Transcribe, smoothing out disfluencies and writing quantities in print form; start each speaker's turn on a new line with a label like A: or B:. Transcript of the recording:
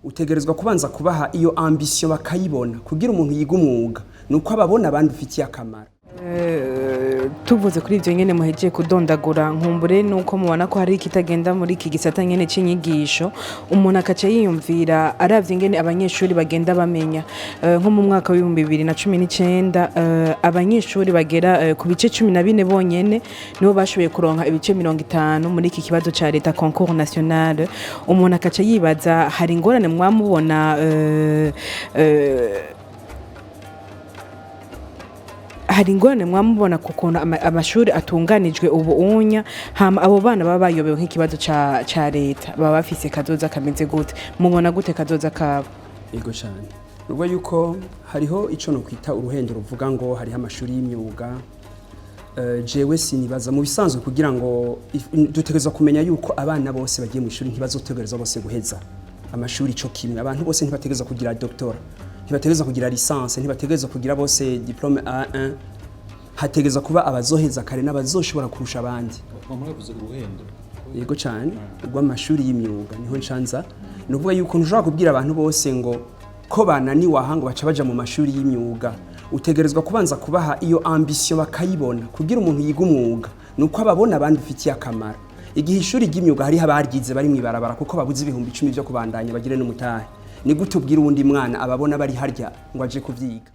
A: Utegerezwa kubanza kubaha iyo ambition bakayibona. Kugira umuntu yiga umwuga nuko ababona abandi ufitiye akamaro.
B: Tuvuze kuri ibyo nyene muhejeje kudondagura, nkumbure nuko mubona ko hari ikitagenda muri iki gisata nyene c'inyigisho, umuntu akaca yiyumvira aravye ingene abanyeshuri bagenda bamenya. Nko mu mwaka w'2019, abanyeshuri bagera ku bice 14 bonyene nibo bashoboye kuronka ibice 50 muri iki kibazo ca leta, concours national. Umuntu akaca yibaza, hari ingorane mwamubona, hari ingorane mwamubona ku kuntu amashuri atunganijwe ubu unya? Hama abo bana baba bayobewe nk'ikibazo ca leta baba bafise kazoza kameze gute? Mubona gute kazoza kabo?
A: Yego cyane. Nubwo yuko hariho ico no kwita uruhendo ruvuga ngo hariho amashuri y'imyuga, jewe sinibaza. Mu bisanzwe, kugira ngo dutegerezwa kumenya yuko abana bose bagiye mu ishuri ntibazotegerezwa bose guheza amashuri ico kimwe. Abantu bose ntibategerezwa kugira doctorat, ntibategerezwa kugira licence, ntibategerezwa kugira bose diplôme A1. Hategerezwa kuba abazoheza kare n'abazoshobora kurusha abandi.
C: Mwavuze uruhendo.
A: Yego cyane, rw'amashuri y'imyuga niho nshanza. Ni ukuvuga yuko ntushobora kubwira abantu bose ngo ko bananiwe aha ngo baca baja mu mashuri y'imyuga. Utegerezwa kubanza kubaha iyo ambition bakayibona. Kugira umuntu yiga umwuga nuko ababona abandi ufitiye akamaro. Igihe ishuri ry'imyuga hariho abaryize bari mw'ibarabara kuko babuze 10,000 vyo kubandanya bagire n'umutahe, ni gute ubwira uwundi mwana ababona bari harya ngo aje kuvyiga?